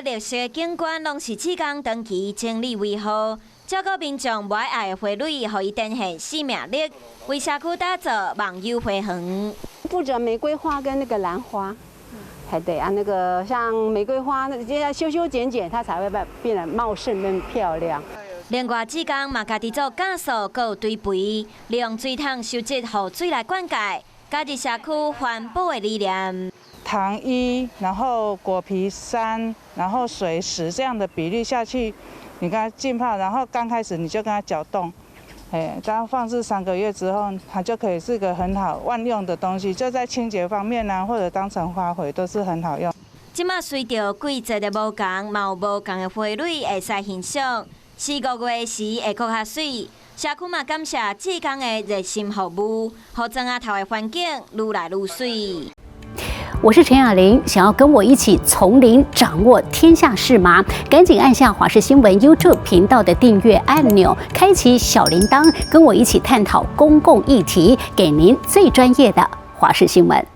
綠色景觀攏是志工長期整理維護，照顧民眾無愛的花蕊，予伊展現生命力，為社區打造忘憂花園。負責玫瑰花跟那個蘭花，還對啊，那個像玫瑰花，那個要修修剪剪，它才會變得茂盛、變漂亮。另外，志工嘛家己做酵素，閣有堆肥，利用水桶收集雨水來灌溉，加入社區環保的理念。糖1，然後果皮3，然後水10這樣的比例下去，你給它浸泡，然後剛開始你就跟它攪動，哎，當放置3個月之後，它就可以是個很好萬用的東西，就在清潔方面呢，或者當成花肥都是很好用。這馬隨著季節的無仝，嘛有無仝的花蕊會使欣賞。四五月時會閣較媠。社區嘛感謝志工的熱心服務，予莊仔頭的環境愈來愈媠。我是陳雅玲，想要跟我一起從零掌握天下事嗎？趕緊按下華視新聞 YouTube 頻道的訂閱按鈕，開啟小鈴鐺，跟我一起探討公共議題，給您最專業的華視新聞。